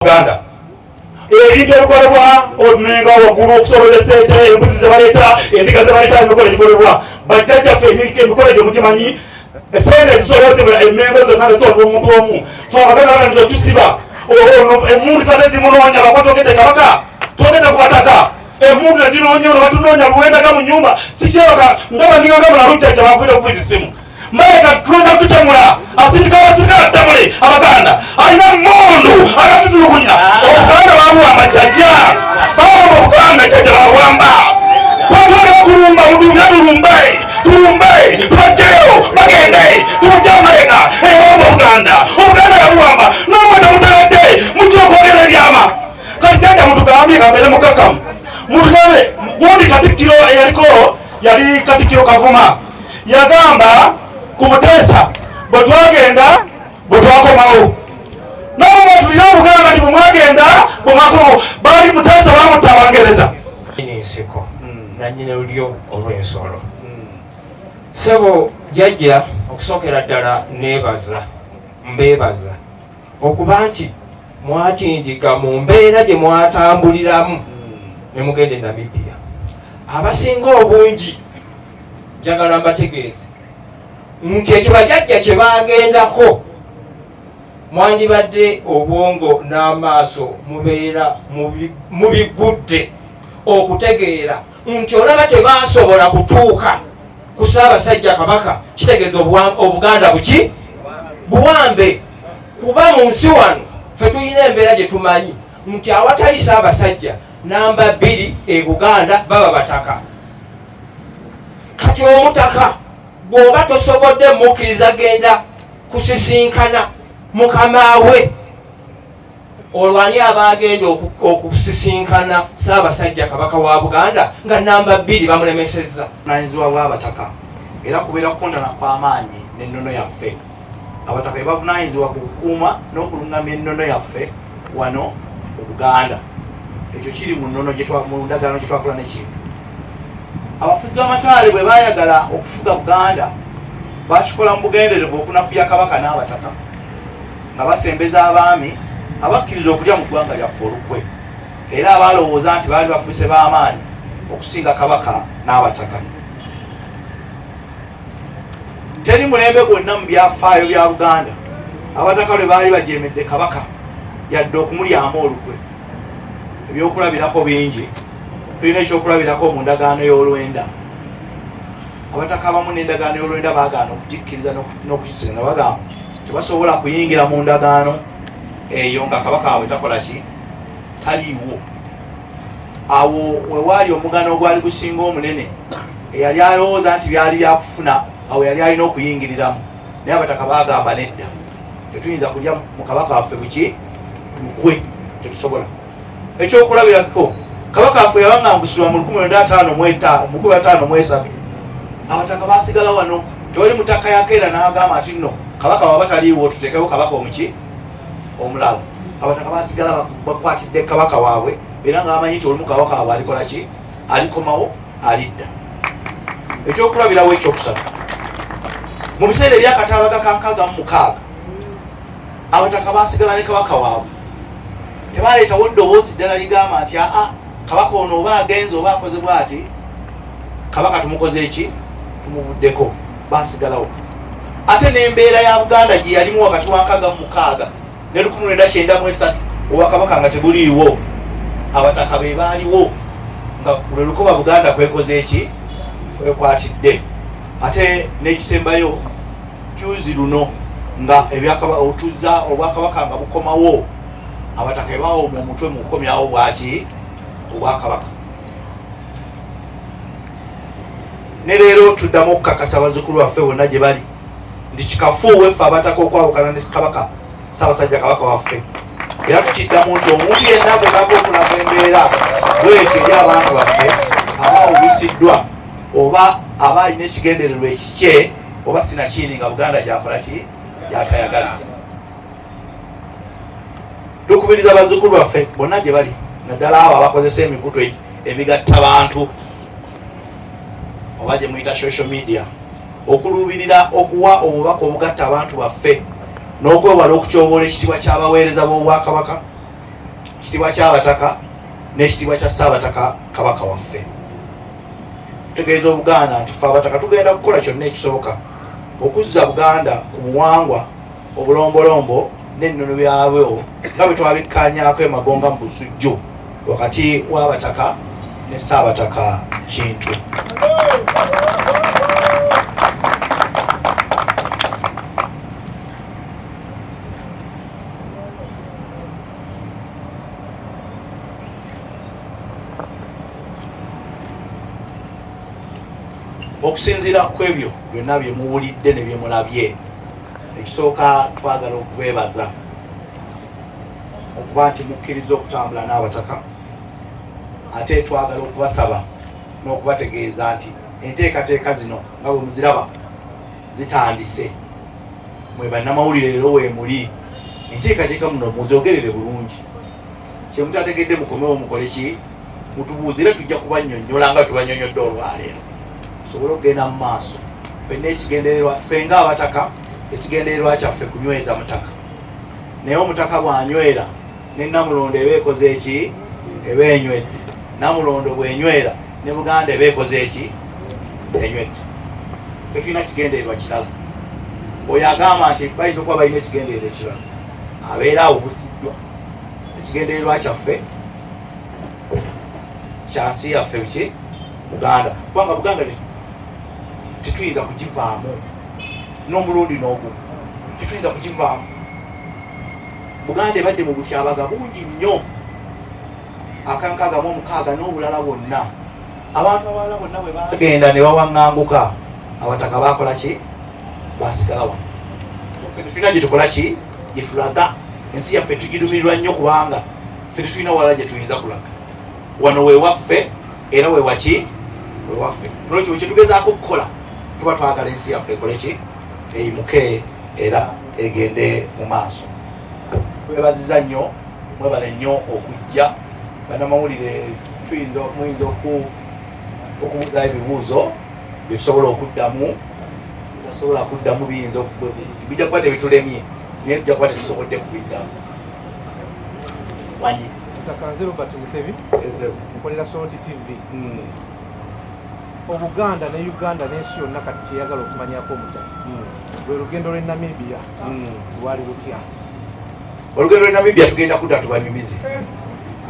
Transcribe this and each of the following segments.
Uganda ebintu ebikolebwa omenga waggulu okusobozesa ente, embuzi zebaleeta, endiga zebaleeta, emikolo egikolebwa bajjajjaffe, emikolo egyo mugimanyi. Esente ezisobozebwa emengo zonna zitwalibwa omuntu omu. Fe Abaganda baganiza tusiba ono emundu zate zimunoonya bakuba twogedde Kabaka, twogedde ku bataka, emundu nezinoonya ono batunoonya luwendaga mu nyumba sikyebaka nga baningaga mulalujjajja bakubira okubiza essimu. Mayiga tulenda tutemula, asindika abasirikale atemule Abaganda, alina mundu agatutulugunya. Obuganda babuwamba, jjajja bawamba Obuganda, jjajja bawamba. Twatwagala kulumba mudumya, tulumbe, tulumbe, tubajjeyo bagende, tubajje. Mayiga ewamba Obuganda, Obuganda yabuwamba. Namwe temuteredde, mujja okwogera ebyama. Kati jjajja mutugambye, kambeere mukakamu, mutugambe gundi. Katikkiro eyaliko yali Katikkiro Kavuma, yagamba ku Muteesa bwe twagenda bwe twakomawo, nabo bwetulina Obuganda nti bwe mwagenda bwe mwakomawo baali Muteesa bamutta Abangereza. Ensiko nanyini lulyo olw'ensolo. Sebo jjajja, okusookera ddala neebaza, mbeebaza okuba nti mwatindiga mu mbeera gye mwatambuliramu ne mugenda e Namibia. Abasinga obungi njagala mbategeeze nti ekyo bajajja kye bagendako, mwandibadde obwongo n'amaaso mubeera mubigudde okutegeera nti olaba tebasobola kutuuka ku Ssaabasajja Kabaka, kitegeeza Obuganda buki buwambe. Kuba mu nsi wano ffe tulina embeera gye tumanyi nti awatali Ssaabasajja, namba 2 e Buganda baba bataka. Kati omutaka bw'oba tosobodde mukkiriza genda kusisinkana mukama we, olwani abagenda okusisinkana Ssaabasajja Kabaka wa Buganda nga namba 2 bamulemesezza? Buvunanyizibwa bw'abataka era kubeera kukondana kw'amaanyi n'ennono yaffe. Abataka be bavunanyizibwa ku kukuuma n'okulungamya ennono yaffe wano mu Buganda. Ekyo kiri mu nnono, mu ndagaano gye twakola n'ekintu. Abafuzi b'amataale bwe baayagala okufuga Buganda, bakikola mu bugenderevu okunafuya Kabaka n'abataka nga basembeza abaami abakkiriza okulya mu ggwanga lyaffe olukwe, era abalowooza nti baali bafuuse b'amaanyi okusinga Kabaka n'abataka. Teri mulembe gwonna mu byafaayo bya Buganda abataka lwe baali bajeemedde Kabaka yadde okumulyamu olukwe. Ebyokulabirako bingi. Tulina ekyokulabirako mu ndagaano y'olwenda. Abataka abamu n'endagaano y'olwenda baagaana okugikkiriza n'okukisiga, nga bagamba tebasobola kuyingira mu ndagaano eyo nga Kabaka waabwe takola ki, taliiwo. Awo wewaali omugano ogwali gusinga omunene eyali alowooza nti byali byakufuna, awo yali alina okuyingiriramu, naye abataka bagamba nedda, tetuyinza kulya mu Kabaka waffe buki lukwe, tetusobola. Ekyokulabirako, Kabaka waffe yawangangusibwa mu 1953. Abataka basigala wano, tewali mutaka yakeera n'agamba nti nno Kabaka waba taliiwo tuteekewo kabaka omuki omulala. Abataka basigala bakwatidde kabaka waabwe, era nga bamanyi nti olumu kabaka waabwe alikola ki, alikomawo, alidda. Ekyokulabirawo ekyokusatu, mu biseera ebyakataabaga ka 66, abataka basigala ne kabaka waabwe, tebaleetawo ddoboozi ddala ligamba nti aa, kabaka ono oba agenze oba akoze bwati, kabaka tumukoze eki, tumuvuddeko. Basigalawo. Ate n'embeera ya Buganda gye yalimu wakati wa 66 ne 1993, obwakabaka nga tebuliiwo, abataka be baaliwo nga lwe lukoba Buganda kwekoze eki, kwekwatidde. Ate n'ekisembayo, juzi luno nga otuzza obwakabaka nga bukomawo, abataka ebawoma omutwe mu kukomyawo bwaki obwakabaka. Ne leero tuddamu okukakasa abazzukulu baffe bonna gye bali nti kikafuuwe ffe abataka okwawukana ne Kabaka, Ssaabasajja Kabaka waffe, era tukiddamu nti omuntu yenna agezako okulaga embeera bwetyo eri abantu baffe aba awubissiddwa oba aba alina ekigendererwa ekikye oba sinakindi nga Buganda gyakola ki, gyatayagaliza. Tukubiriza bazzukulu baffe bonna gye bali, naddala abo abakozesa emikutu emigatta bantu oba gye muyita social media, okuluubirira okuwa obubaka obugatta abantu baffe n'okwewala okutyoboola ekitiibwa ky'abaweereza b'obwakabaka. Ekitiibwa ky'abataka n'ekitiibwa kya Ssaabataka Kabaka waffe. Tutegeeza Obuganda nti ffe abataka tugenda kukola kyonna ekisoboka okuzza Buganda ku buwangwa, obulombolombo n'ennono byabwo nga bwe twabikkaanyaako e Magonga mu Busujju wakati w'abataka ne Ssaabataka Kintu. Okusinziira ku ebyo byonna bye muwulidde ne bye mulabye, ekisooka twagala okubeebaza okuba nti mukkiriza okutambula n'abataka, ate twagala okubasaba n'okubategeeza nti enteekateeka zino nga bwe muziraba zitandise. Mwe bannamawulire leero weemuli, enteekateeka muno muzogerere bulungi, kyemutategedde mukomewo mukole ki, mutubuuze, era tujja kubannyonnyola nga tubanyonyodde olwaleero tusobole okugenda mu maaso. Ffenna ekigendererwa, ffe nga abataka, ekigendererwa kyaffe kunyweza mutaka, naye omutaka bw'anywera ne Namulondo eba ekoze eki, eba enywedde. Namulondo bw'enywera ne Buganda eba ekoze eki, enywedde. Tetulina kigendererwa kirala. Oyo agamba nti bayinza okuba balina ekigendererwa ekirala abeera awo busiddwa. Ekigendererwa kyaffe kyansi yaffe ki Buganda, kubanga Buganda tetuyinza kugivaamu n'omulundi n'ogumu, tetuyinza kugivaamu. Buganda ebadde mu butyabaga bungi nnyo, akankaaga mu omukaaga n'obulala bwonna. Abantu abalala bonna bwe bagenda ne bawaŋŋanguka, abataka baakola ki? Basigala wano. Ffe tetulina gye tukola ki, gye tulaga. Ensi yaffe tugirumirirwa nnyo kubanga ffe tetulina walala gye tuyinza kulaga. Wano we waffe era we waki, we waffe. Nolwekyo kye tugezaako okukola, tuba twagala ensi yaffe ekole ki, eyimuke era egende mu maaso. Twebaziza nnyo, mwebale nnyo okujja. Bannamawulire muyinza okubuuza ebibuuzo bye tusobola okuddamu, tasobola kuddamu biyinza bijja kuba tebitulemye, naye tujja kuba tetusobodde kubiddamu. Wanyi. Kanze Robert Mutebi, nkolera Salt TV. Obuganda ne Uganda n'ensi yonna kati kyeyagala okumanyako omutaka lwe lugendo lw'e Namibia lwali lutya? Olugendo lw'e Namibia tugenda kudda tubanyumize,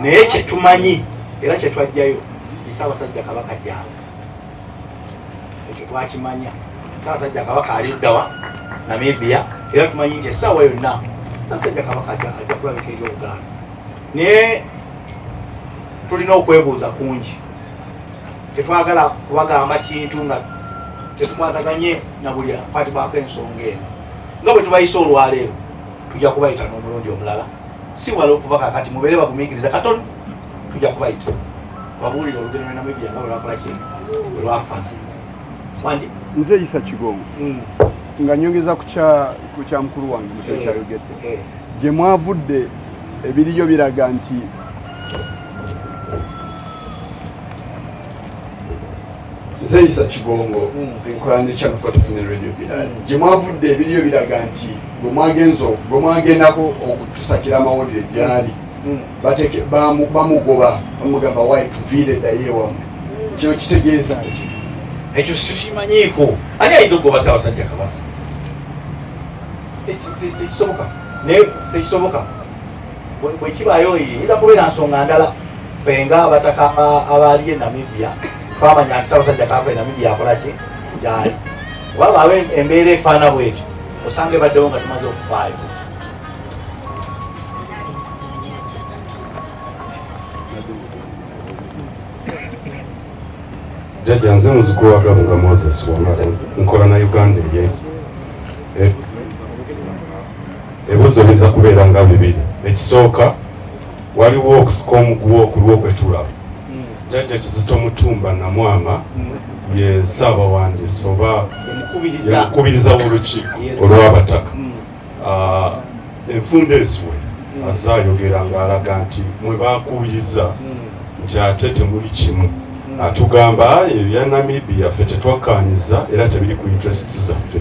naye kyetumanyi era kyetwajjayo Ssaabasajja Kabaka gyalo, ekyo twakimanya. Ssaabasajja Kabaka ali luddawa? Namibia. Era tumanyi nti essaawa yonna Ssaabasajja Kabaka ajja kulabika eri Obuganda, naye tulina okwebuuza kungi. Tetwagala kubagamba kintu nga tetukwataganye na buli akwatibwako ensonga eno. Nga bwe tubayise olwaleero, tujja kubayita n'omulundi omulala, si wala okuva kakati. Mubeere bagumiikiriza katono, tujja kubayita babuulire olugendo lwa Namibia nga bwe lwakola ki, bwe lwafaanana. Wangi? Nze Isa Kigongo, nga nyongeza ku kya mukulu wange Mutebi kyayogedde, gye mwavudde ebiriyo biraga nti nze Isa Kigongo, nkola ne Channel 44 ne Radio Bilal. Gye mwavudde ebiriyo biraga nti gwe mwagendako okutusakira amawulire gyali bamugoba, bamugamba wayi tuviire ddayo ewammwe. Kino kitegeeza ki? Ekyo sikimanyiiko. Ani ayinza okugoba Ssaabasajja Kabaka? Tekisoboka, naye tekisoboka. Bwe kibaayo eyinza kubeera nsonga ndala. Ffe nga abataka abaali e Namibia twamanya nti Ssaabasajja Kabaka e Namibia akola ki, gyali. Oba baawo embeera efaana bwetyo, osanga ebaddewo nga tumaze okuvaayo. Jjajja, nze muzukulu wa Gabunga Moses Wamala, nkola na Uganda eye. Ebibuuzo biza kubeera nga bibiri. Ekisooka, waliwo okusika omuguwa okulwa okwetulaba. Jjajja Kizito Mutumba Namwama ye ssaabawandiisi oba yemukubiriza w'olukiiko olw'abataka. Enfunda eziwera azze ayogera ng'alaga nti mwe baakubiriza nti ate temuli kimu. Atugamba ebya Namibia ffe tetwakkaanyiza era tebiri ku interests zaffe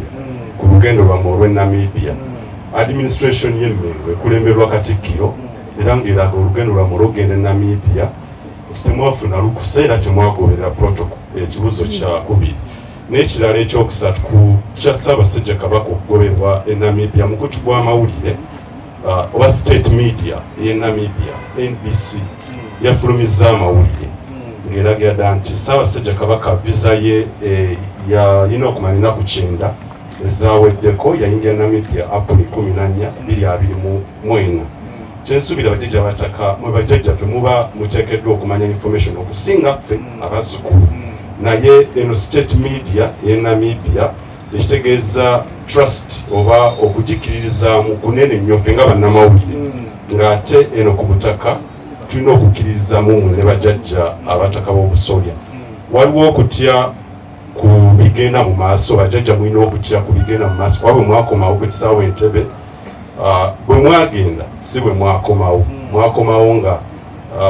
ku lugendo lwammwe olw'e Namibia. Administration y'Emmengo ekulemberwa Katikkiro. era ng'eraga olugendo lwammwe olw'okugenda e Namibia nti temwafuna lukusa era temwagoberera protocol. Ekibuuzo kyakubiri. N'ekirala ekyokusatu ku kya Ssaabasajja Kabaka okugobebwa e Namibia, mukutu gw'amawulire oba state media ey'e Namibia NBC yafulumizza amawulire ng'eragira ddala nti Ssaabasajja Kabaka visa ye yalina okumala ennaku 90 ezaaweddeko, yayingira Namibia April 14, 2024. Kyensuubira bajjajja abataka, mwe bajjajjaffe muba muteekeddwa okumanya information okusinga ffe abazzukulu, naye eno state media ey'e Namibia ekitegeeza trust oba okugikiririzaamu kunene nnyo ffe nga bannamawulire, ng'ate eno ku butaka tulina okukkiririzaamu mwe ne bajjajja abataka b'obusolya. Waliwo okutya ku bigenda mu maaso. Bajjajja mulina okutya ku bigenda mu maaso, kuba bwe mwakomawo ku kisaawe Entebbe, bwe mwagenda si bwe mwakomawo. Mwakomawo nga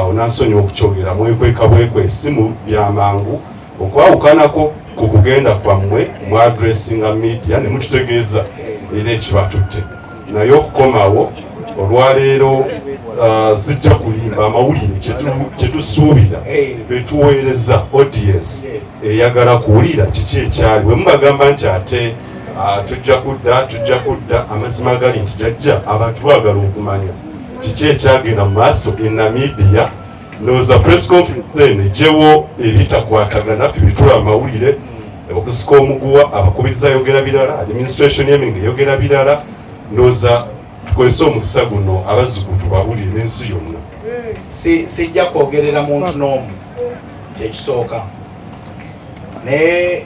onansonyiwa okukyogera, mwekweka bwekwesi mu byamangu. Okwawukanako ku kugenda kwammwe, mwaddressinga media ne mututegeeza era ekibatutte, naye okukomawo olwaleero, sijja kulimba, amawulire kyetusuubira betuweereza audience eyagala kuwulira kiki ekyali. Bwe mubagamba nti ate tujja kudda, amazima gali nti jajja abantu baagala okumanya kiki ekyagenda mu maaso e Namibia. Ndowooza press conference eno ejjewo ebitakwatagana. Ffe bitula amawulire okusika omuguwa, abakubiriza ayogera birala, administration y'eminga eyogera birala. Ndowooza tukozese omukisa guno abazzukulu tubawulire n'ensi yonna. Sijja kwogerera muntu n'omu, kyekisooka, naye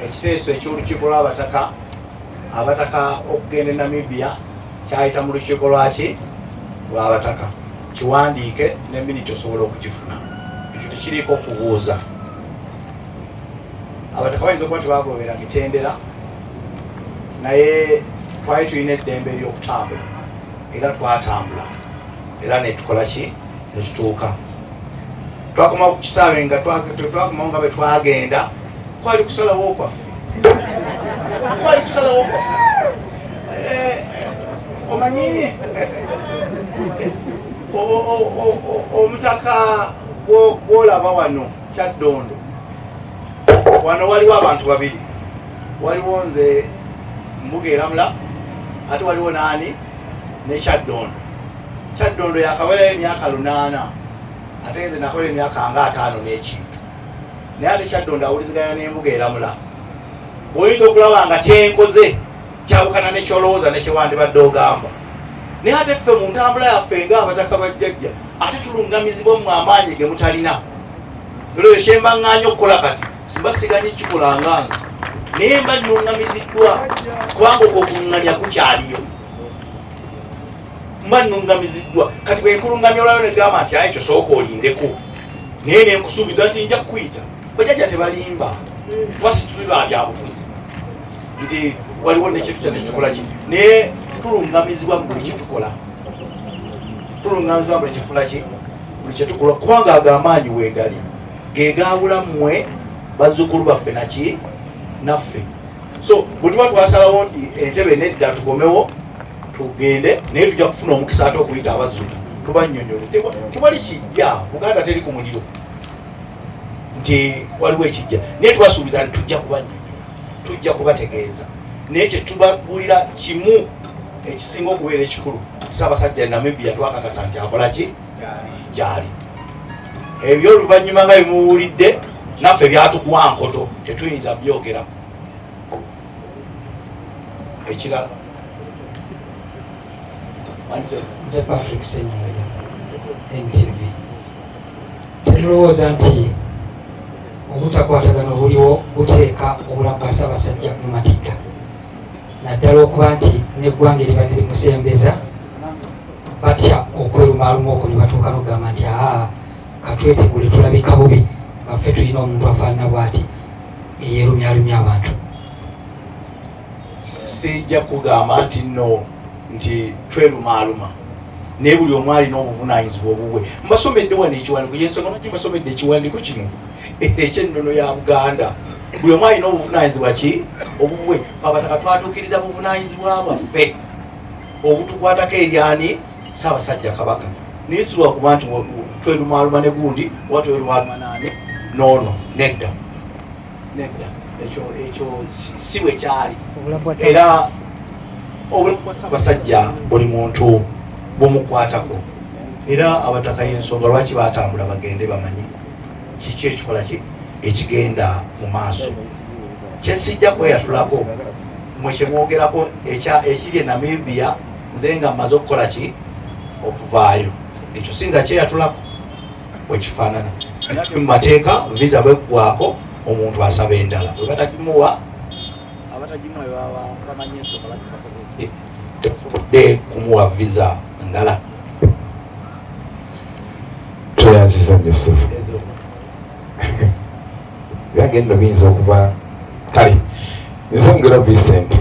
ekiteeso eky'olukiiko lw'abataka, abataka okugenda e Namibia kyayita mu lukiiko lwaki lw'abataka. Kiwandiike ne miniti osobola okugifuna. Ekyo tekiriiko kubuuza. Abataka bayinza okuba tebagobera mitendera, naye twali tulina eddembe ery'okutambula era twatambula era netukola ki, netutuuka. Twakoma ku kisaawe nga twakomawo nga bwe twagenda. Kwali kusalawo kwaffe, kwali kusalawo kwaffe. Omanyi omutaka gwolaba wano Kyaddondo, wano waliwo abantu babiri. Waliwo nze Mbuga Eramula, ate waliwo naani ne Kyaddondo. Kyaddondo yakawerayo emyaka 8, ate nze nakawera emyaka nga 50 n'ekintu, naye ate Kyaddondo awuliziganya n'Embuga Eramula. Bw'oyinza okulaba nga kyenkoze kyawukana nekyolowooza nekyewandibadde ogamba, naye ate ffe mu ntambula yaffe ng'abataka bajjajja ate tulungamizibwa mu amaanyi ge mutalina. Olwo kyemba ŋŋaanya okukola kati simba siganyi kikola nga nze, naye mba nnungamiziddwa, kubanga okwo okuŋŋanya kukyaliyo. Mba nnungamiziddwa. Kati bwe nkulungamya olwayo negamba nti aye ekyo sooka olindeko, naye nenkusuubiza nti nja kukuyita. Bajjajja tebalimba, kuba situli ba byabufuzi nti waliwo nekintu kyonna ekikola ki, naye tulungamizibwa mu buli kyetukola, tulungamizibwa buli kyetukola ki, buli kyetukola, kubanga ago amaanyi weegali gegaawula mmwe bazzukulu baffe naki naffe. So bwe tuba twasalawo nti Entebbe nedda, tukomewo tugende, naye tujja kufuna omukisa ate okuyita abazzukulu tubannyonnyole. Tewali kijja, Buganda teri ku muliro nti waliwo ekijja, naye tubasuubiza nti tujja kubannyonnyola, tujja kubategeeza. Naye kyetubabuulira kimu ekisinga okubeera ekikulu, Ssaabasajja Namibia twakakasa nti akola ki, gyali. Ebyoluvannyuma nga bimuwulidde naffe byatugwa nkoto, tetuyinza byogera. Ekirala? Nze Patrick Senyonga, NTV. Tetulowooza nti obutakwatagana obuliwo buteeka obulamu bwa Ssaabasajja mu matigga, naddala okuba nti n'eggwanga eribadde limusembeza batya okwerumaaluma okwo ne batuuka n'okugamba nti aa, katwetegule, tulabika bubi nga ffe tulina omuntu afaanana bw'ati eyeerumyalumya abantu? Sijja kugamba nti nno nti twerumaaluma, naye buli omu alina obuvunaanyizibwa obubwe. Mbasomedde wano ekiwandiiko, yensonga lwaki mbasomedde ekiwandiiko kino ekyennono ya Buganda. Buli omu alina obuvunaanyizibwa ki obubwe. Abataka twatuukiriza buvunaanyizibwa bwaffe obutukwatako eryani. Ssaabasajja Kabaka, naye si lwakuba nti twerumaluma ne gundi oba twerumaluma naani noono. Nedda, nedda, ekyo ekyo si bwe kyali. Era obulamu bwa Ssaabasajja buli muntu bumukwatako, era abataka y'ensonga lwaki batambula bagende bamanyi kiki ekikola ki ekigenda mu maaso. Kyesijja kweyatulako mwe kyemwogerako ekiri e Namibia, nze nga mmaze okukola ki okuvaayo, ekyo sinza kyeyatulako bwekifaanana. Naye mu mateeka visa bweggwako omuntu asaba endala, bwe batagimuwa, abatagimuwa baba bamanyi ensonga lwaki tebakoze ki, tebasobodde kumuwa visa ndala. Tweyanziza nnyo ssebo. Byange nno biyinza okuba kale. Nze Mugera Vincent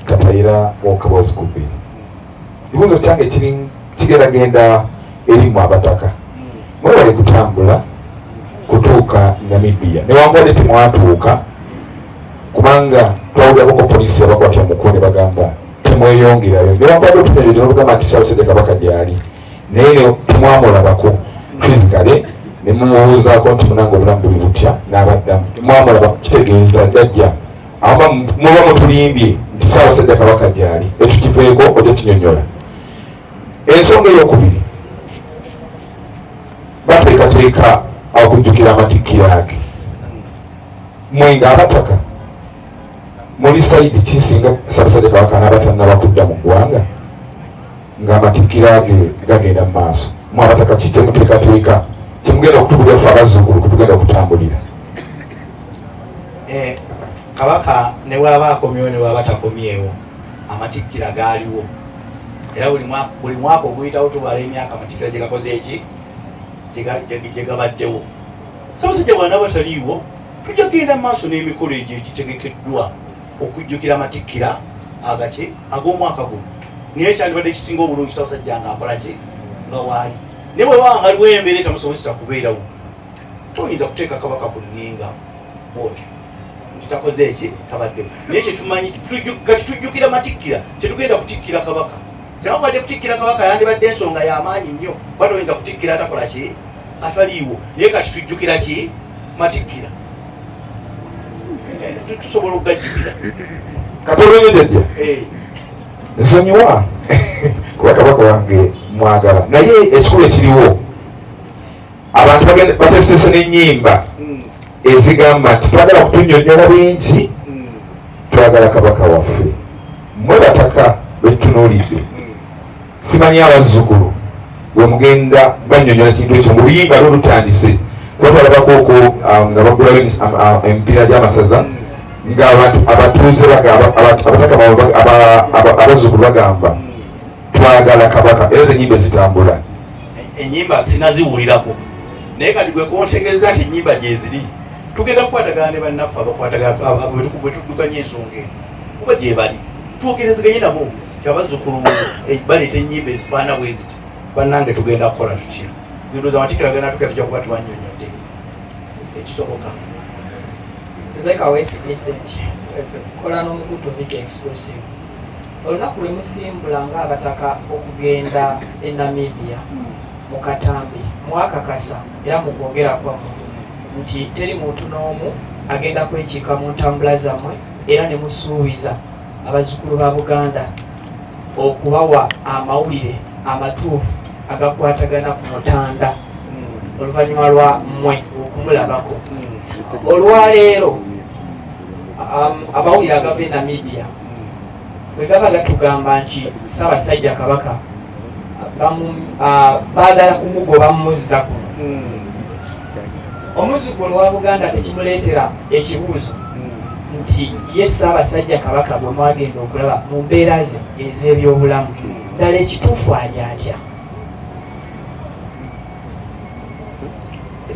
Katayira w'Okaboozi ku bbiri. Ekibuuzo kyange kiri kigeragenda eri mu abataka. Mwebale kutambula kutuuka Namibia, newankubadde temwatuuka, kubanga twawulirako poliisi yabakwatira mu kkubo ne bagamba temweyongerayo, newankubadde otunyonyodde n'obugamba nti Ssaabasajja Kabaka gyali, naye temwamulabako physically, ne mumubuuzaako nti munange obulamu buli butya, n'abaddamu temwamulaba. Kitegeeza jjajja aba muba mutulimbye nti Ssaabasajja Kabaka gyali. Ekyo kiveeko, ojja kinyonyola. Ensonga eyokubiri, bateekateeka okujjukira amatikkira ge. Mwe ng'abataka muli side ki singa Ssaabasajja Kabaka n'aba tannaba kudda mu ggwanga ng'amatikkira ge gagenda mu maaso? Mwe abataka ki kyemuteekateeka kyemugenda okutubulira ffe abazzukulu kutugenda okutambulira? Kabaka ne bwaba akomyewo ne bwaba takomyewo, amatikkira gaaliwo, era buli mwaka oguyitawo tubala emyaka amatikkira gye gakoze eki gye gabaddewo. Ssaabasajja bw'anaaba taliiwo, tujja kugenda mu maaso n'emikolo egyo egitegekeddwa okujjukira amatikkira agaki ag'omwaka guno. Naye kyandibadde kisinga obulungi Ssaabasajja ng'akola ki, nga waali. Naye bwe baba nga aliwo embeera etamusobozesa kubeerawo, toyinza kuteeka Kabaka ku nninga bwotyo nti takoze eki, tabaddewo. Naye kyetumanyi, kati tujjukira matikkira, tetugenda kutikkira Kabaka. Singa kubadde kutikkira Kabaka, yandibadde ensonga y'amaanyi nnyo, kuba toyinza kutikkira atakola ki, ataliiwo. Naye kati tujjukira ki, matikkira. Tusobola okugajjukira. Katono nnyo jjajja. Nsonyiwa kuba Kabaka wange mwagala, naye ekikulu ekiriwo, abantu bateesese n'ennyimba ezigamba nti twagala kutunyonyola bingi, twagala Kabaka waffe. Mwe bataka betutunuulidde, simanyi abazzukulu bwe mugenda banyonyola kintu ekyo mu luyimba lwo lutandise, kuba twalabako okwo nga bagulawo emipiira gy'amasaza ng'abantu abatuuze abataka abazzukulu bagamba twagala Kabaka, era zenyimba ezitambula. Enyimba sinaziwulirako, naye kati gwe kuntegeeza nti enyimba gyeziri, tugenda kukwatagana ne bannaffe abakwatagana bwe tuddukanya ensonga eno, kuba gyebali, twogerezeganye nabo ti abazzukulu baleeta enyimba ezifaana bwe ziti, bannange tugenda kukola tutya? Ndowooza amatikkira gana tukira tujja kuba tubanyonyodde ekisoboka. Nze Kaweesi Vincent, kola n'omukutu Vic Exclusive. Olunaku lwe musimbula ng'abataka okugenda e Namibia, mu katambi mwakakasa era mu kwogera kwammwe nti teri muntu n'omu agenda kwekiika mu ntambula zammwe, era ne musuubiza abazzukulu ba Buganda okubawa amawulire amatuufu agakwatagana ku mutanda oluvannyuma lwa mmwe okumulabako. Olwaleero amawulire agava e Namibia bwe gaba gatugamba nti Ssaabasajja Kabaka baagala kumugoba muzza kuno, omuzzukulu wa Buganda tekimuleetera ekibuuzo nti ye Ssaabasajja Kabaka bwe mwagenda okulaba mu mbeera ze ez'ebyobulamu, ddala ekituufu ali atya?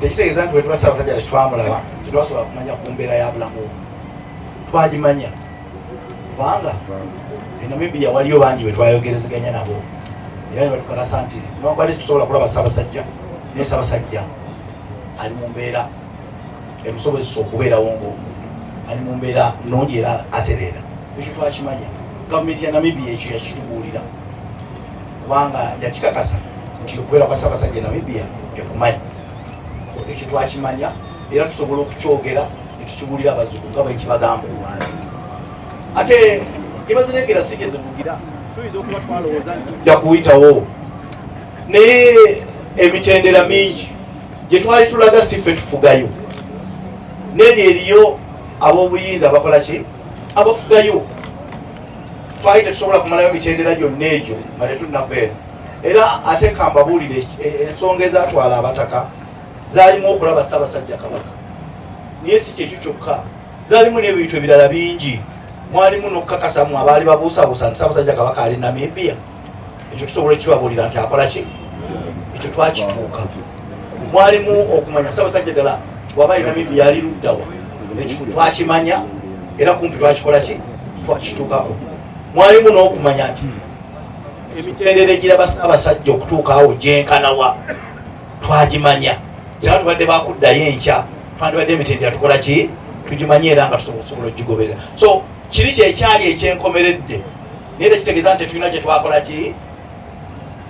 Tekitegeeza nti bwetuba Ssaabasajja tetwamulaba, tetwasobola kumanya ku mbeera ya bulamu bwe. Twagimanya, kubanga e Namibia waliyo bangi bwe twayogerezeganya nabo, era ne batukakasa nti newankubadde tusobola kulaba Ssaabasajja, naye Ssaabasajja ali mu mbeera emusobozesa okubeerawo ng'omuntu, ali mu mbeera nnungi era atereera. Ekyo twakimanya, gavumenti ya Namibia ekyo yakitubuulira. Kubanga yakikakasa nti okubeera kwa Ssaabasajja Namibia ekumanyi, ekyo twakimanya era tusobola okukyogera netukibuulira abazzukulu nga bwekibagamba olwaleero. Ate gyebaziregera si gyezivugira, tuyinza okuba twalowooza nti tujja kuyitawo, naye emitendera mingi gye twali tulaga si ffe tufugayo, neri eriyo ab'obuyinza abakola ki, abafugayo. Twali tetusobola kumalayo mitendera gyonna egyo nga tetunnava eno. Era ate kambabuulire, ensonga ezatwala abataka zaalimu okulaba Ssaabasajja Kabaka, naye si kyekyo kyokka, zaalimu n'ebintu ebirala bingi. Mwalimu n'okukakasamu abaali babuusabuusa nti Ssaabasajja Kabaka ali Namibia. Ekyo tusobola ekibabuulira nti akola ki, ekyo twakituuka. Mwalimu okumanya Ssaabasajja ddala waba ali Namibia ali luddawa, ekifo twakimanya era kumpi twakikola ki, twakituukako. Mwalimu n'okumanya nti emitendera egiraba Ssaabasajja okutuuka awo gyenkanawa twagimanya. Singa tubadde bakuddayo enkya, twandibadde emitendera tukola ki, tugimanye era nga tusobola okugigoberera. So kiri kyekyali ekyenkomeredde, naye tekitegeeza nti tetulina kyetwakola ki,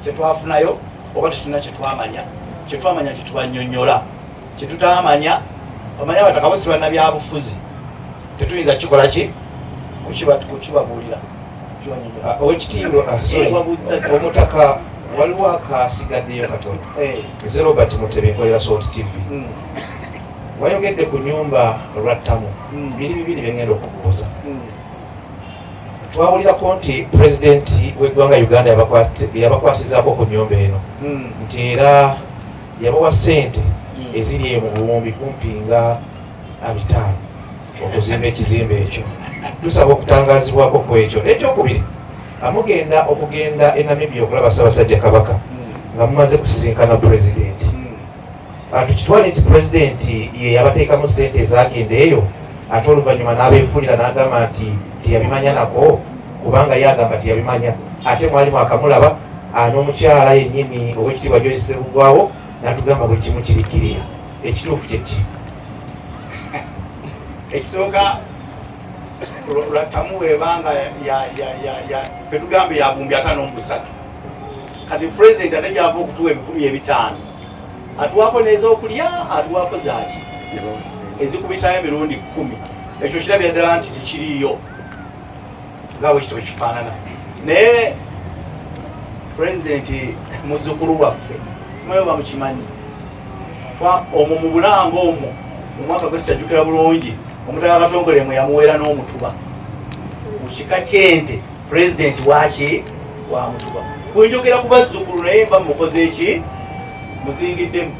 kyetwafunayo, oba tetulina kyetwamanya. Kyetwamanya kyetubanyonyola, kyetutamanya, omanya abataka bo si bannabyabufuzi, tetuyinza kikola ki, kukibabuulira. Owekitiibwa omutaka, waliwo akasigaddeyo katono. Nze Robert Mutebi, nkolera Salt TV. Wayogedde ku nyumba Lwattamu. Biri bibiri byengenda okubuuza. Twawulirako nti pulezidenti w'eggwanga Uganda yabakwasizaako ku nyumba eno, nti era yabawa ssente eziri eyo mu buwumbi kumpi nga 500 okuzimba ekizimbe ekyo. Tusaba okutangazibwako ku ekyo. N'ekyokubiri, amugenda okugenda e Namibia okulaba Ssaabasajja Kabaka nga mumaze kusisinkana pulezidenti, tukitwale nti pulezidenti ye yabateekamu ssente ezagenda eyo, ate oluvannyuma n'abeefuulira n'agamba nti teyabimanya nako, kubanga ye agamba teyabimanya, ate mwali mwakamulaba n'omukyala yennyini Owekitiibwa Joyce Ssebuggwawo n'atugamba buli kimu kiri kiriya. Ekituufu kyeki? Ekisooka, Lwattamu bwebanga fe tugambe ya 53,000, kati pulezidenti ate gyava okutuwa 500,000, atuwaako n'ezokulya, atuwaako zaki ezikubisayo emirundi 10. Ekyo kirabira ddala nti tekiriiyo nga bwe kityo bwekifaanana. Naye pulezidenti muzzukulu waffe, simanyi oba mukimanyi, omwo mu Bulango omwo mu mwaka gwe sitajjukira bulungi, omutaka Katongole mwe yamuweera n'omutuba mu kika ky'ente. Pulezidenti waki wa mutuba. Bwenjogera ku bazzukulu, naye mba mukoze eki, muzingiddemu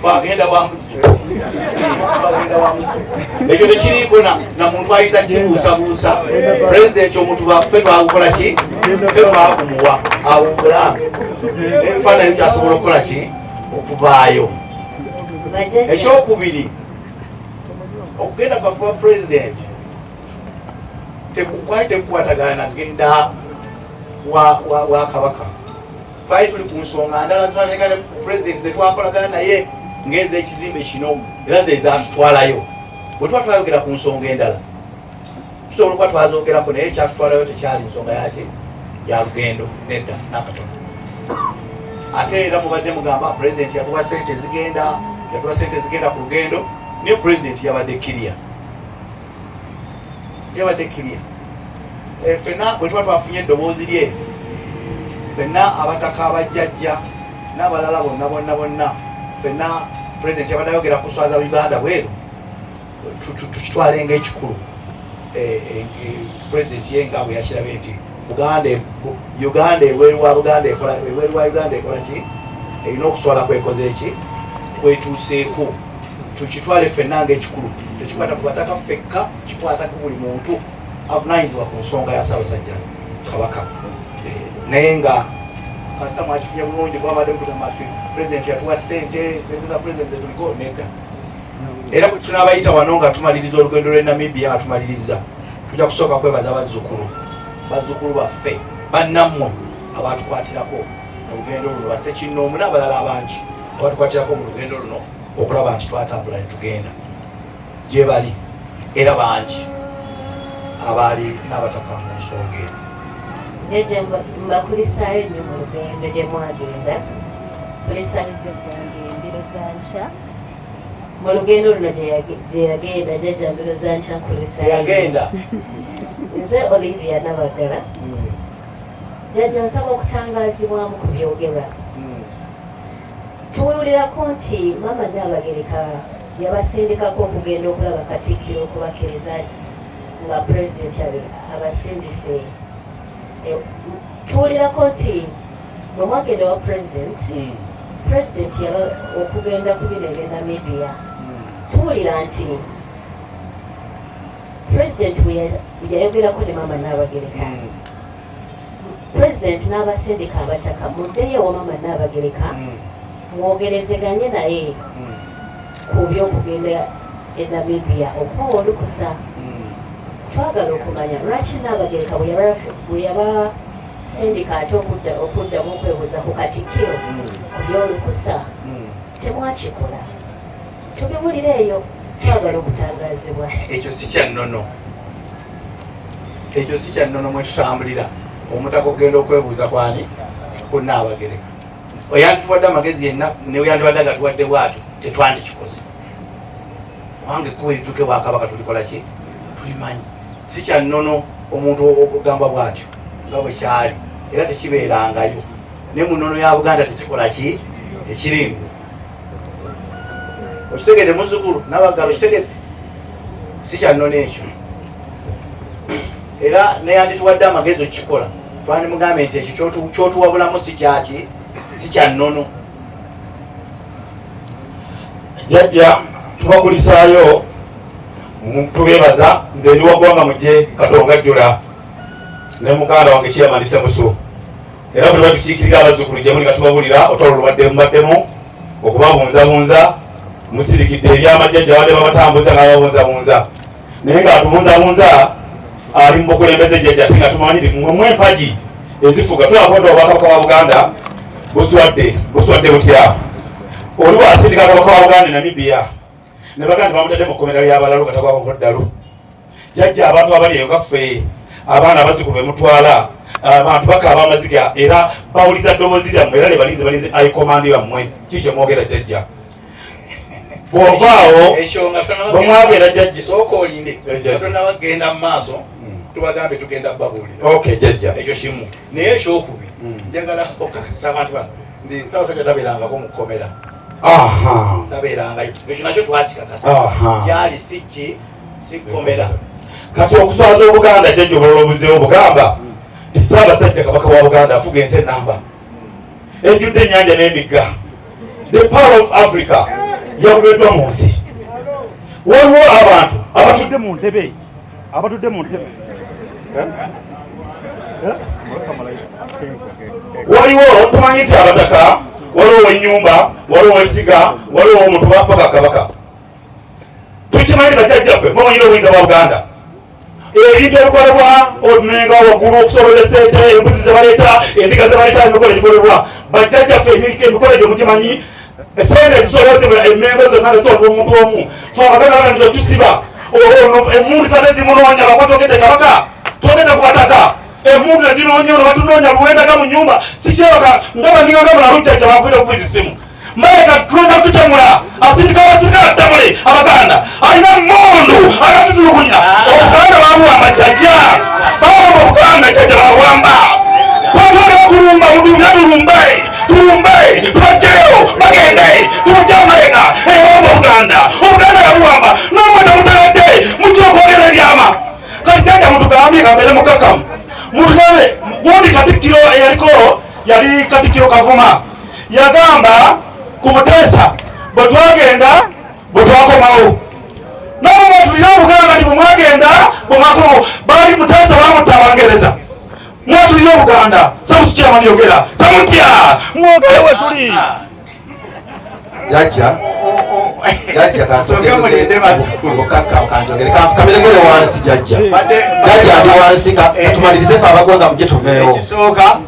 bagenda wa muzzukulu, bagenda wa muzzukulu. Ekyo tekiriiko na muntu ayinza kibuusabuusa. Pulezidenti omutuba ffe twagukola ki, ffe twagumuwa awo Bulange. Ebifaananyi kyasobola okukola ki, okuvaayo. Ekyokubiri, okugenda kwaffe wa pulezidenti kwali tekukwatagana nagenda wa Kabaka. Twali tuli ku nsonga ndala zitwateeka ne pulezidenti zetwakolagana naye ng'ez'ekizimbe kino, era ze zatutwalayo. Bwe tuba twayogera ku nsonga endala, tusobola okuba twazogerako, naye ekyatutwalayo tekyali nsonga yaki ya lugendo, nedda nakatono. Ate era mubadde mugamba pulezidenti yatuwa sente zigenda, yatuwa sente zigenda ku lugendo, naye pulezidenti yabadde kiriya, yabadde kiriya. Ffenna bwe tuba twafunye eddoboozi lye, ffenna abataka, abajjajja n'abalala bonna bonna bonna, ffenna pulezidenti yabadde ayogera kuswaza Uganda bweru, tukitwale ng'ekikulu. Pulezidenti ye nga bwe yakirabye nti Buganda, Uganda ebweru wa Buganda ekola, ebweru wa Uganda ekola ki, erina okuswala kwekoze eki kwetuuseeko, tukitwale ffenna ng'ekikulu. Tekikwata ku bataka ffekka, kikwata ku buli muntu avunaanyizibwa ku nsonga ya Ssaabasajja Kabaka. Naye nga kasita mwakifunye bulungi, kuba badde mukugamba nti pulezidenti yatuwa ssente, ssente za pulezidenti zetuliko, nedda. Era bwe tunaabayita wano nga tumaliriza olugendo lw'e Namibia, nga tumaliriza, tujja kusooka kwebaza bazzukulu, bazzukulu baffe bannammwe abatukwatirako mu lugendo luno, bassekinnoomu n'abalala abangi abatukwatirako mu lugendo luno okulaba nti twatambula ne tugenda gye bali, era bangi. abaali n'abataka mu nsonga eno. Jjajja mbakulisaayo nnyo mu lugendo gye mwagenda. Kulisaayo jjajjange embiro za nkya mu lugendo luno gye yagenda. Jjajja mbiro za nkya nkulisaayo. Yagenda. Nze Olivia Nabagala. Jjajja nsaba okutangaazibwamu ku byogerwa. Tuwulirako nti Maama Nnaabagereka yabasindikako okugenda okulaba Katikkiro okubakkiriza nga Pulezidenti abasindise. Tuwulirako nti bwe mwagenda wa Pulezidenti, Pulezidenti okugenda ku bino ebya Namibia, tuwulira nti Pulezidenti bwe yayogerako ne Maama Nnaabagereka, Pulezidenti n'abasindika abataka muddeyo ewa Maama Nnaabagereka mwogerezeganye naye ku by'okugenda e Namibia okubawa olukusa. Twagala okumanya lwaki Nnaabagereka bwe yabasindika ate okuddamu okwebuuza ku Katikkiro ku by'olukusa temwakikola. Tubiwulira eyo, twagala okutangaazibwa. Ekyo si kya nnono, ekyo si kya nnono mwe tutambulira. Omutaka okugenda okwebuuza kwani ku Nnaabagereka, oyandituwadde amagezi yenna neyandibadde agatuwadde bwatyo tetwandikikoze, kubanga ekkubo erituuka ewa Kabaka tulikola ki? Tulimanyi. Si kya nnono omuntu okugamba bwatyo nga bwe kyali, era tekibeerangayo ne mu nnono ya Buganda, tekikola ki? Tekiriimu. Okitegedde muzzukulu Nabagala? Okitegedde? Si kya nnono ekyo, era neyandituwadde amagezi okukikola twandimugambye nti ekyo kyotuwabulamu si kyaki, si kya nnono. Jjajja tubakulisaayo, tubeebaza. Nze ndi waggwanga mujje Katonga Jjula ne muganda wange Kiyamanise Musu, era buli batukiikirira abazzukulu gye muli nga tubabulira otwala olubadde mubaddemu okubabunzabunza. Musirikidde ebyamajjajja badde babatambuza nga babunzabunza, naye nga atubunzabunza ali mu bukulembeze jjajja, ate nga tumanyi nti mmwe empagi ezifuga. Tulakonda obwakabaka bwa Buganda buswadde, buswadde butya? Oli bwasindika kabaka wa Buganda e Namibia ne baganda bamutadde mu kkomera ly'abalalu katagwako ddalu. Jjajja, abantu abali eyo nga ffe abaana abazzukulu bemutwala, abantu bakaaba amaziga era bawuliza ddoboozi lyammwe era lebalinze balinze aikomandi yammwe. Ki kyemwogera jjajja bw'ovaawo bwemwagenda jjajja? Sooka olinde, tonabagenda mu maaso, tubagambe tugenda babuulira. Okay jjajja. Ekyo kimu, naye ekyokubiri njagala okakasa abantu bano nti Ssaabasajja tabeerangako mu kkomera, tabeerangayo. Ekyo nakyo twakikakasa, kyali si ki, si kkomera. Kati okuswaza Obuganda jjajja, obulala obuzeewo bugamba nti Ssaabasajja Kabaka wa Buganda afuga ensi enamba ejjudde ennyanja n'emigga, the power of Africa, yakubeddwa mu nsi. Waliwo abantu abatudde mu ntebe, abatudde mu ntebe. Waliwo tumanyi nti abataka, waliwo ow'ennyumba, waliwo ow'essiga, waliwo omutuba paka kabaka. Tukimanyi bajjajjaffe mumanyire obuyinza bwa Buganda, ebintu ebikolebwa omenga waggulu okusobozesa ente, embuzi zebaleeta, endiga zebaleeta, emikolo egikolebwa bajjajjaffe emikolo egyo mugimanyi. Esente ezisolozebwa emengo zonna zitwalibwa omuntu omu. Fe Abaganda baganiza tusiba ono emundu zate zimunoonya bakuba. Twogedde kabaka, twogedde ku bataka, emundu ezinoonya ono batunoonya luwendaga mu nyumba sikyebaka nga baninga mulalujjajja bakwira okubiza esimu. Mayiga tulina tutemula, asindika abasirikale attemule Abaganda, alina mundu agatutulugunya. Obuganda babuwamba jjajja, bawamba Obuganda jjajja, babuwamba. Twatwala bakulumba mudumya, tulumbe, tulumbe, tubajjeyo bagende, tubajjeyo. Mayiga ewamba Obuganda, Obuganda yabuwamba namwe temuteredde, mujja okwogera ebyama. Kati jjajja mutugambye, kambeere mukakamu, mutugambe gundi Katikkiro eyaliko yali Katikkiro Kavuma yagamba ku Muteesa bwe twagenda bwe twakomawo, namwe mwatulire Obuganda nti bwe mwagenda bwe mwakomawo baali Muteesa bamutta Abangereza. Mwatulire Obuganda sabusikyamani yogera tamutya, mwogere we tuli. Jajja, jajja. Sooke mulinde bazzukulu. Kanjogere kameregere wansi jajja. Jajja ndi wansi, katumalirize fe abagwanga mujje tuveewo. Ekisooka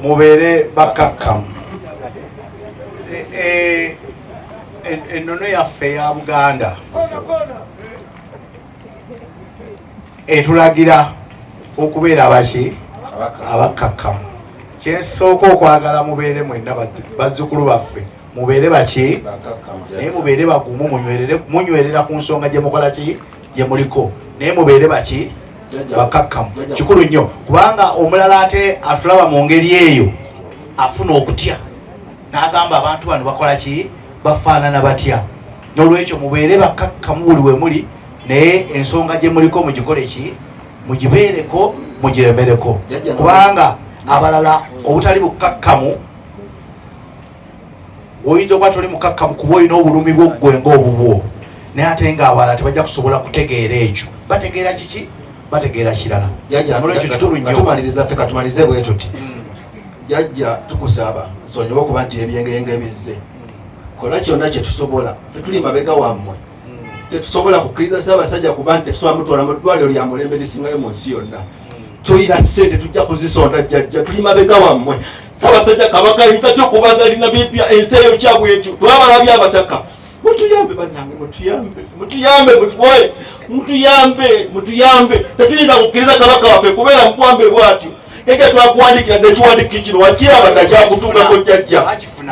mubeere bakkakkamu. Ennono yaffe eya Buganda Etulagira okubeera abaki abakkakkamu. Kyensooka okwagala mubeere mwenna bazzukulu baffe, mubeere baki, naye mubeere bagumu, munywerera ku nsonga gye mukola ki gye muliko, naye mubeere baki bakakkamu. Kikulu nnyo, kubanga omulala ate atulaba mu ngeri eyo afuna okutya n'agamba abantu bano bakola ki, bafaanana batya. N'olwekyo mubeere bakakkamu buli we muli, naye ensonga gye muliko mugikole ki, mugibeereko, mugiremereko, kubanga abalala obutali bukakkamu, oyinza okuba toli mukakkamu kuba olina obulumi bwoggwe ng'obubwo, naye ate nga abalala tebajja kusobola kutegeera ekyo. Bategeera kiki? Bategeera kirala. Nolwekyo kikulu nnyo. Tumaliriza ffe, katumalirize bwe tuti. Jajja, tukusaba nsonyiwe okuba nti ebyengeyenge bizze. Kola kyonna kye tusobola, tetuli mabega wammwe. Tetusobola kukkiriza Ssaabasajja kuba nti tetusobola mutwala mu ddwaliro lya mulembe lisingayo mu nsi yonna. Tulina ssente, tujja kuzisonda. Jjajja, tuli mabega wammwe. Ssaabasajja Kabaka ayinza tyo okubaga ali Namibia, ensi eyo kyabwetyo. Twabalabye abataka, mutuyambe bannange, mutuyambe, mutuyambe, mutuwaye, mutuyambe, mutuyambe. Tetuyinza kukkiriza Kabaka waffe kubeera mukwambe bwatyo. Jjajja, twakuwandikira dda ekiwandiiko kino, wakiraba dda, kyakutuukako. Jjajja,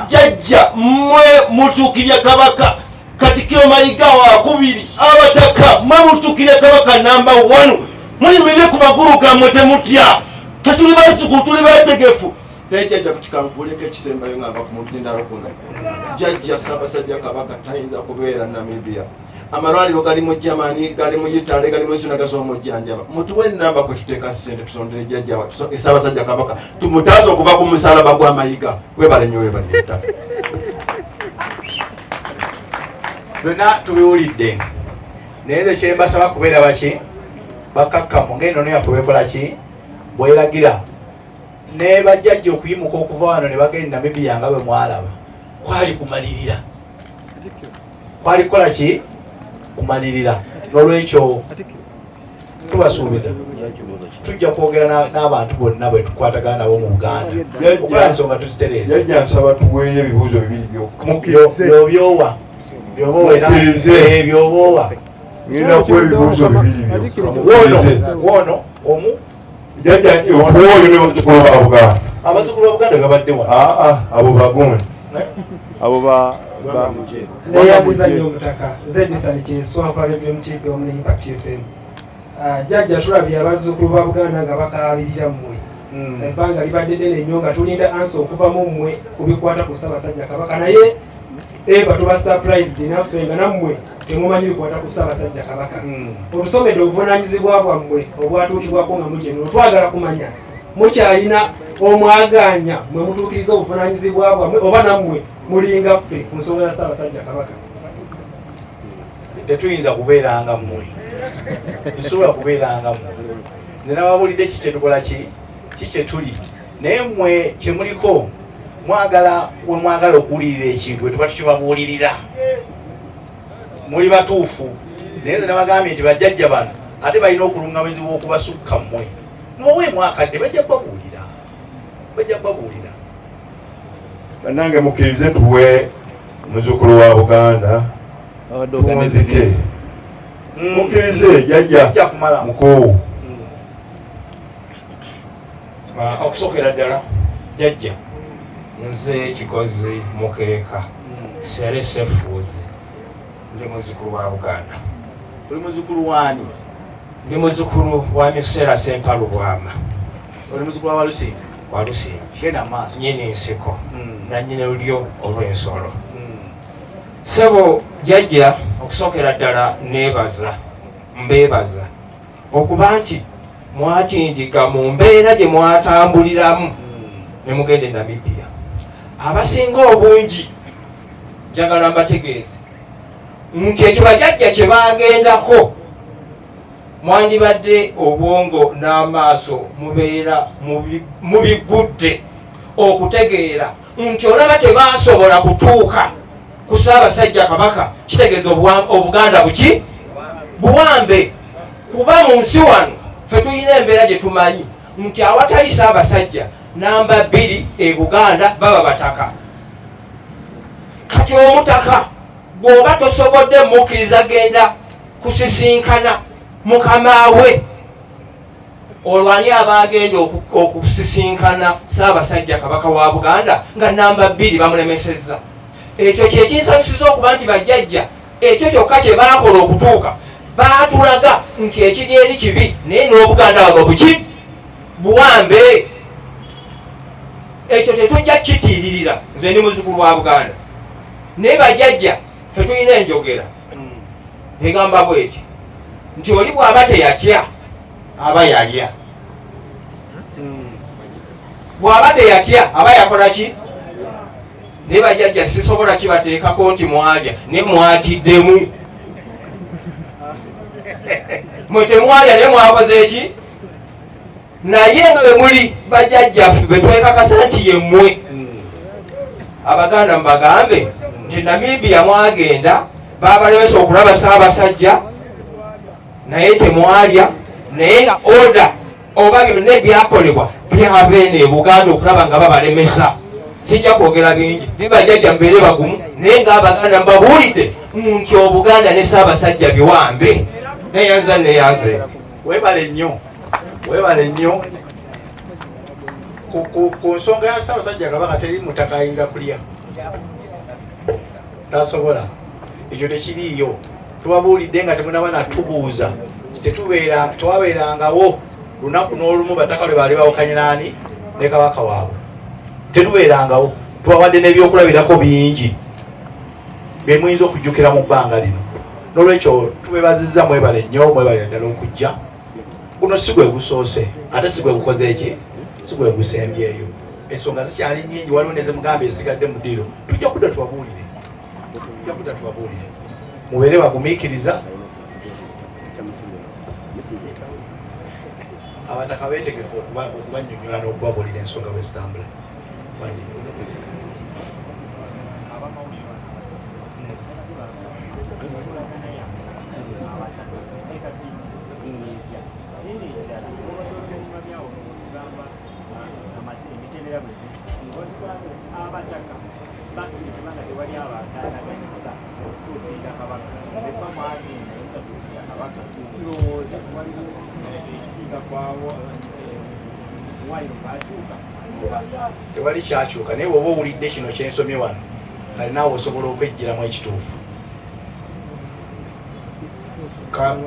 jjajja, mmwe mutuukirya Kabaka Katikkiro Mayiga wakubiri. Abataka mwe mutuukirya Kabaka namba 1. Muyimirire ku magulu gammwe, temutya. Tetuli bazzukulu, tuli beetegefu. Naye jjajja, kutikankuuleko ekisembayo nga nva ku mutindalo kuno. Jjajja, Ssaabasajja Kabaka tayinza kubeera Namibia. Amalwaliro gali mu Germany, gali mu Italy, gali mu suna gasobola mujjanjaba. Mutuwe enamba kwe tuteeka ssente, tusondere jjajja Ssaabasajja Kabaka, tumutaase okuva ku musalaba gwa Mayiga. Webale nnyo, webale ettaka. Byonna tubiwulidde, naye nze kyembasaba kubeera baki bakakkamu ng'enono yaffe bwekola ki bweragira. Ne bajjajja okuyimuka okuva wano ne bagenda Namibia nga bwe mwalaba, kwali kumalirira, kwali kukola ki, kumalirira. N'olwekyo tubasuubiza tujja kwogera n'abantu bonna bwe tukwatagana nabo mu Buganda okukola ensonga tuzitereeza. Jjajja, nsaba tuweeyo ebibuuzo bibiri byokka. Byobyowa Mukkirize. Byobowa. Ngenda kuwa ebibuuzo bibiri byokka. Wono wono omu. Jjajja, otuwooyo ne bazzukulu ba Buganda. Abazzukulu ba Buganda babadde wano. Aa, abo bagundi. Abo ba Neyanziza nnyo omutaka. Nze Disani Kyenswa, nkola Radio MTV wamu ne Impact FM. Ah, jjajja, tulabye abazzukulu ba Buganda nga bakaabirira mmwe. Ebbanga libadde ddene nnyo nga tulinda ansa okuva mu mmwe ku bikwata ku Ssaabasajja Kabaka, naye eva tuba surprised naffe nga nammwe temumanyi bikwata ku Ssaabasajja Kabaka. Otusomedde obuvunaanyizibwa bwammwe obwatuukibwako nga muli eno. Twagala kumanya, mukyalina omwagaanya mwe mutuukiriza obuvunaanyizibwa bwammwe, oba nammwe mulinga ffe ku nsonga ya Ssaabasajja Kabaka? Tetuyinza kubeeranga mmwe, tusobola kubeeranga mmwe. Nze nababulidde ki kyetukola, ki ki kyetuli, naye mmwe kyemuliko mwagala we mwagala okuwulirira ekintu we tuba tukibabuulirira. Muli batuufu, naye nze nabagambye nti bajjajja bano ate balina okulungamizibwa okubasukka mmwe. Mubaweemu akadde, bajja kubabuulira, bajja kubabuulira. Bannange, mukkirize tuwe muzzukulu wa Buganda, tuwunzike. Mukkirize jjajja. Bajja kumala. Mukoowu. Okusookera ddala jjajja, nze Kigozi Mukeeka Sere Sefuuzi, ndi muzzukulu wa Buganda. Oli muzzukulu waani? Ndi muzzukulu wa Miseera Sempalu Bwama. Oli muzzukulu wa Walusimbi? Walusimbi. Genda maaso. Nyini nsiko, nanyini lulyo olw'ensolo. Sebo jjajja, okusookera ddala neebaza, mbeebaza okuba nti mwatindiga mu mbeera gye mwatambuliramu ne mugenda e Namibia. Abasinga obungi njagala mbategeeze nti ekyo bajajja kye bagendako, mwandibadde obwongo n'amaaso mubeera mubigudde okutegeera nti olaba tebasobola kutuuka ku Ssaabasajja Kabaka, kitegeeza Obuganda buki buwambe. Kuba mu nsi wano ffe tulina embeera gye tumanyi nti awatali Ssaabasajja namba 2 e Buganda baba bataka. Kati omutaka bw'oba tosobodde mukkiriza genda kusisinkana mukama we. Olwo ani aba agenda okusisinkana Ssaabasajja Kabaka wa Buganda nga namba 2 bamulemesezza? Ekyo kye kinsanyusiza okuba nti bajjajja ekyo kyokka kye baakola okutuuka baatulaga nti ekiri eri kibi, naye n'Obuganda wano buki buwambe. Ekyo tetujja kukitiiririra. Nze ndi muzzukulu wa Buganda, naye bajjajja ffe tulina enjogera egamba bweti nti oli bw'aba teyatya aba yalya, bw'aba teyatya aba yakola ki? Naye bajjajja sisobola kibateekako nti mwalya, naye mwatiddemu. Mwe temwalya, naye mwakoze ki? Naye nga bwe muli bajjajjaffe be twekakasa nti ye mmwe Abaganda, mubagambe nti Namibia mwagenda babalemesa okulaba Ssaabasajja, naye temwalya, naye nga order oba byonna ebyakolebwa byava eno e Buganda okulaba nga babalemesa. Sijja kwogera bingi, bibajjajja mubeere bagumu, naye ng'Abaganda mbabuulidde nti Obuganda ne Ssaabasajja biwambe. Neyanza, neyanze. Webale nnyo, webale nnyo. Ku nsonga ya Ssaabasajja Kabaka, teri mutaka ayinza kulya, tasobola, ekyo tekiriiyo. Tubabuulidde nga temunaba natubuuza, tetubeera tewabeerangawo lunaku n'olumu bataka lwe baali bawukanye naani ne kabaka waabwe, tetubeerangawo. Tubawadde n'ebyokulabirako bingi bye muyinza okujjukira mu bbanga lino. N'olwekyo tubebazizza, mwebale nnyo, mwebale ddala okujja. Guno si gwe gusoose, ate si gwe gukoze eki, si gwe gusembyeyo. Ensonga zikyali nnyingi, waliwo nezimugamba ezisigadde mu ddiiro. Tujja kudda tubabuulire, tujja kudda tubabuulire. Mubeere bagumiikiriza. Abataka beetegefu okubannyonnyola n'okubabuulira ensonga bwe zitambula. Abataka bakkiriza nga tewali abagaanaganyisa okutuukirira kabaka, eba mwagenda mutatuukirira kabaka, tulowooza waliwo ekisinga kwawo wayo bakyuka? Tewali kyakyuka, naye bw'oba owulidde kino kyensomye wano, kale naawe osobola okwejjiramu ekituufu.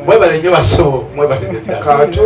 Mwebale nnyo bassebo, mwebale ddala. Kato.